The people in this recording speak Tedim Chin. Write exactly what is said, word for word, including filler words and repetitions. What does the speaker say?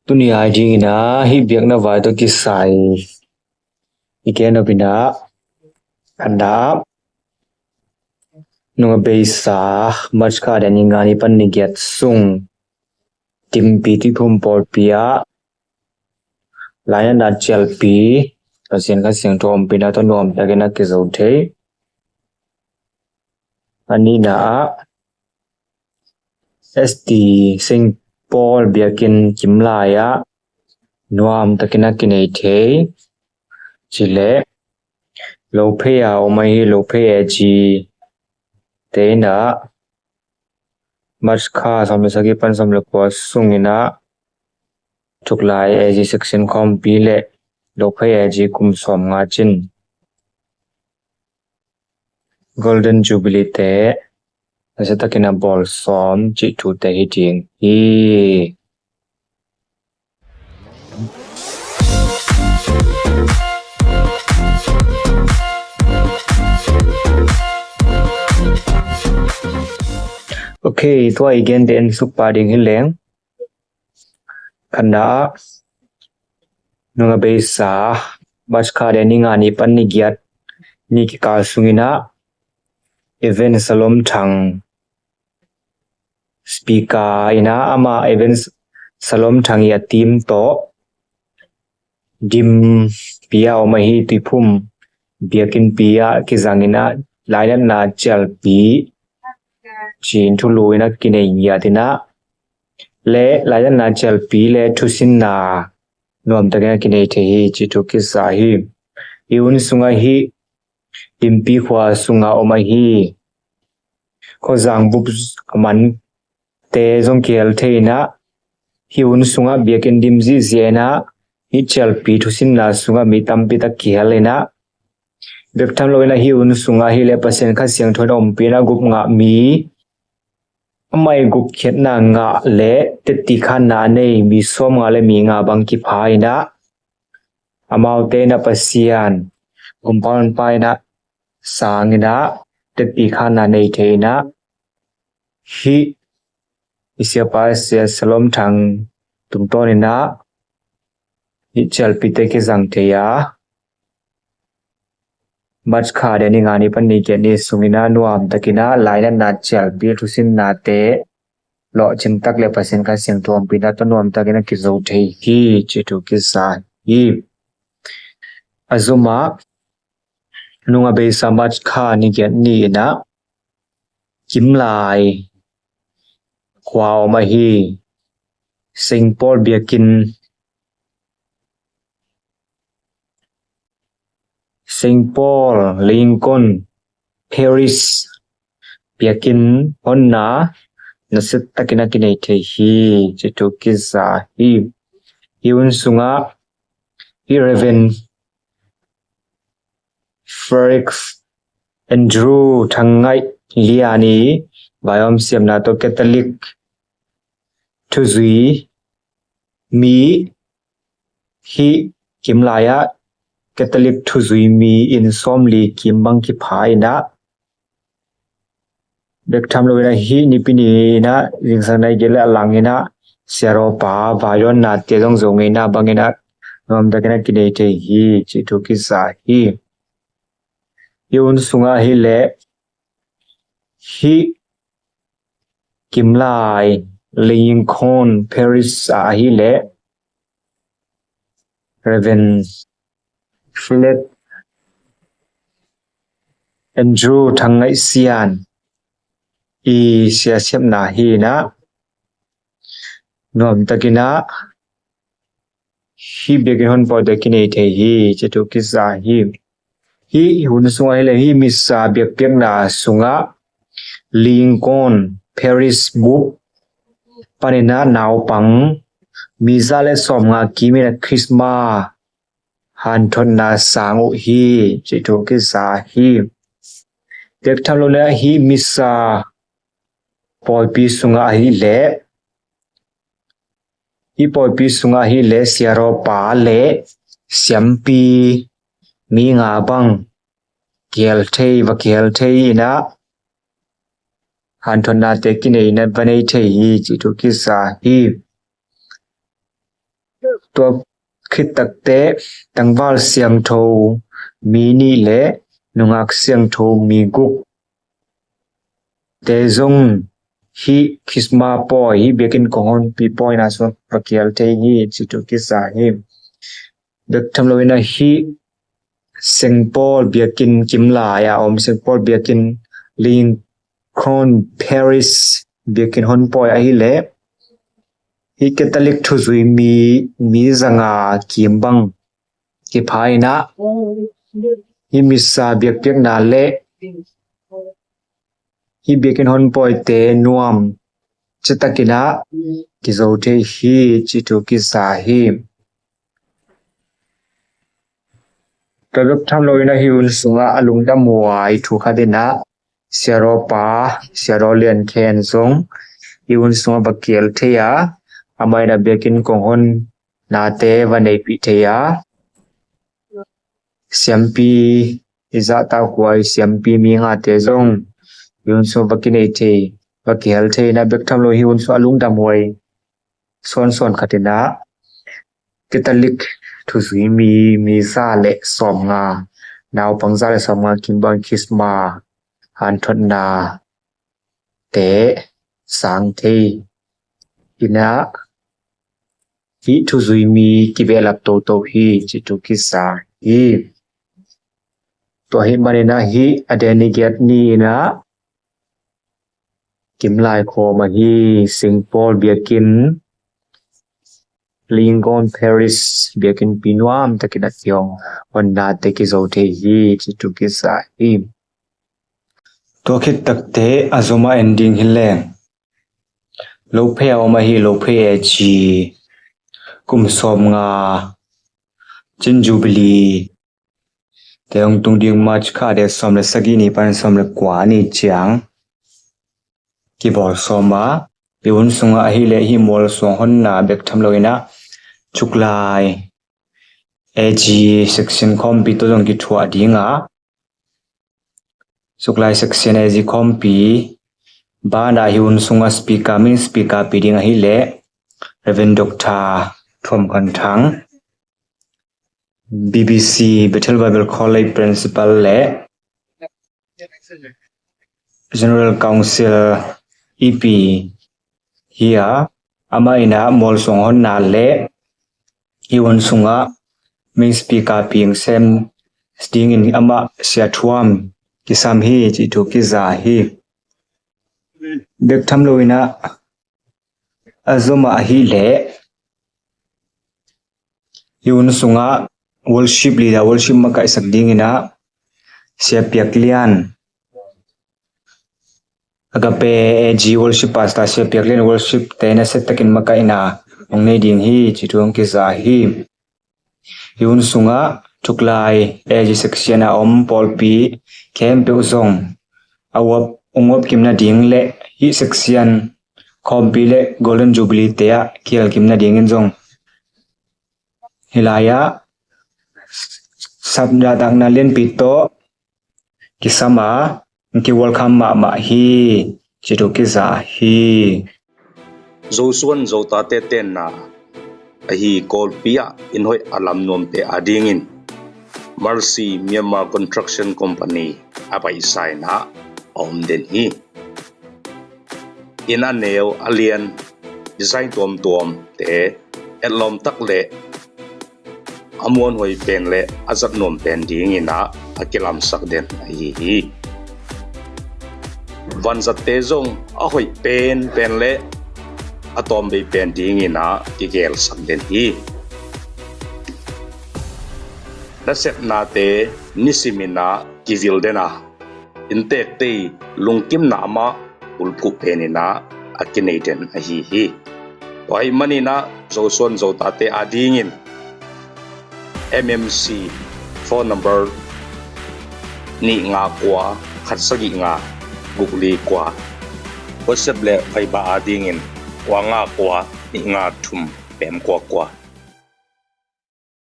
Tuni ai dingin ah hih biakna vai tawh kisai i gen nop in ah, kanda nung a beisa March kha a ding ni nga ni pan ni giat sung Dimpi Tuiphum pawlpi ah lainatna cialpi Pasian Kha Siangtho ompihna tawh nuamtakin a kizo thei. A nihna ah S T Saint Paul biakinn Kimlai ah nuamtakin a kinei thei. Cileh Lophei a om ahi Lophei A G te in ah March kha sawm le sagih pan sawm le kua sungin ah Thuklai A G section khawmpi le Lophei A G kum sawm nga cin Golden Jubilee te nasiatakin a bawl sawm cih thute hi ding hi. Ok, tua i gente en suk pah ding hi leng. Kanda nung a beisa March kha a ding ni nga ni pan ni giat ni kikal sungin ah Event Salom Thang speaker in ah, ama Event Salom Thang i a team tawh Dimpi a om ahi Tuiphum biakinnpi ah kizangin ah lainatna cialpi ci-in thulu in a kinei ngiat in ah, le lainatna cialpi le thusinna nuamtakin a kinei thei hi cih thu kisa hi. Hih hun sungah hih Dimpi khua sungah om ahi khuazang bup a mante zong kihel thei in ah, hih hun sungah biakinn dim zihziah in ah, hih cialpi thusinna sungah mi tampi tak kihel in ah, bek tham lo in ah hih hun sungah hih leh Pasian Kha Siangtho in a ompihna gup ngah mi, amah i gupkhiatna ngah le tetti khanna a nei mi sawm nga le mi nga bang kipha in ah, amaute in ah Pasian gumpa honpa in ah sang in ah tetti khanna nei thei in ah, hih i siapa Sia Salom Thang tungtawn in ah hih cialpite kizang thei a, March kha a ding ni nga ni pan ni giat ni sungin ah nuamtakin ah lainatna cialpi thusinnate lawhcin tak le Pasian Kha Siangtho ompihna tawh nuamtakin a kizo thei hi cih thu kisa hi. A zomah nung a beisa March kha ni giat ni in ah Kimlai khua om ahi Saint Paul biakinn, Saint Paul Lincoln Parish biakinn honna nasiatakin a kinei thei hi cih thu kisa hi. Hih hun sungah hih Reverend Felix Andrew Thang Ngaih Lian i vaihawm siamna tawh Catholic thuzui mi, hih Kimlai ah Catholic thuzui mi inn sawmli kim bang kipha in ah, bek tham lo in ah hih Nipi ni in ah zingsang nai giat le a lang in ah siarawpa vaidawnna te zong zo ngeina bang in ah nuamtakin a kinei thei hi cih thu kisa hi. Hih hun sungah hih leh hih Kimlai Lincoln Parish ah ahih leh Reverend Felix Andrew Thang Ngaih Sian i siasiamna hi in ah nuamtakin ah hih biakinn honpawlte kinei thei hi cih thu kisa hi. Hih hun sungah hih leh hih misa biakpiakna sungah Lincoln Parish bup panin ah naupang mi za le sawm nga kim in ah Christmas hanthotna sang uh hi cih thu kisa hi. Bek tham lo in ah hih misa pawipi sungah ahih leh, hih pawipi sungah ahih leh siarawpa le siampi mi nga bang kihel thei, va kihel thei in ah hanthotnate kinei in ah va nei thei hi cih thu kisa hi. Tua khit takteh tangval siangtho mi nih le nungak siangtho mi guk te zong hih Christmas pawi, hih biakinn kong honpi pawina sung va kial thei hi, ci thu kisa hi. Bek tham loin ah hih Saint Paul biakinn kimlai a om, Saint Paul biakinn Lincoln Parish biakinn honpawi ahih leh hih Catholic thuzui mi, mi zanga kim bang kipha in ah hih missa biakpiakna le hih biakinn honpawite nuam ciatakin ah kizo thei hi, ci thu kisa hi. Tua bek tham loin ah hih hun sungah a lungdamhuai thu khat in ah Siarawpa, Siaraw Lian Khen zong hih hun sungah va kial thei a, amah in ah biakinn kong hon nate va neihpih thei a, siampi i zahtakhuai siampi mi ngate zong hih hun sungah va kinei thei, va kihel thei in ah bek tham lo hih hun sungah a lungdamhuai suansuan khat in ah Catholic thuzui mi, mi za le sawmnga, naupang za le sawmnga kim bang Christmas hanthotna te sang thei in ah hih thuzui mi kibehlap toto hi, ci thu kisa hi. Tua ahih manin ah hih a delegate ni in ah kimlai khawm ahi Saint Paul biakinn Lincoln Parish biakinnpi nuam takin ah kihong honnate kizo thei hi, ci thu kisa hi. Tua khit takteh a zom a en ding hi leng, Lophei a om ahi Lophei A G kum sawmnga Chin Jubilee te hong tung ding March kha a date sawm le sagih ni pan sawm le kua ni ciang kibawl sawm a, hih hun sungah ahih leh hih mualsuang honna bek tham loin ah Cuklai A G section khawmpi tawh zong kithuah ding a, Cuklai section A G khawmpi banah hih hun sungah speaker, main speaker pi ding ahih leh Reverend Doctor Thuam Khan Thang, B B C Bethel Bible College Principal le General Council E P hi a, amah in ah mualsuang honna le hih hun sungah main speaker pi sem dingin amah Sia Thuam kisam hi, ci thu kiza hi. Bek tham loin ah a zom a ahih leh hih hun sungah worship leader, worship makaihsak dingin ah Sia Piak Lian, Agape A G worship pastor Sia Piak Lian worship te nasia takin makaihna hong nei ding hi, ci thu hong kiza hi. Hih hun sungah Cuklai A G section a om pawlpi khempeuh zong a uap, hong uap kim nading le hih section khawmpi le Golden Jubilee te ah kihel kim nadingin zong hih lai-ah sap dahtakna lianpi tawh kisam a, ki-welcome mahmah hi, ci thu kiza hi. Zosuan Zotate tenna ahi Kawlpi ah inn hoih a lam nuamte adingin Mercy Myanmar Construction Company a paisa in ah a om den hi. Inn a neu a lian, design tuamtuamte etlawm tak le a muanhuai pen le a zat nuam pen dingin ah a kilamsak den ahi hi. Vanzatte zong a hoih penpen le a tawmbei pen dingin ah kigelsak den hi. Nasepnate nisimin ah kivil den a, inntekte i lungkimna amah bulphuh penin ah a kinei den ahi hi. Tua ahih manin ah Zosuan Zotate adingin M M C phone number nih nga kua khat sagih nga guk li kua, WhatsApp le Viber adingin kua nga kua nih nga thum pem kua kua.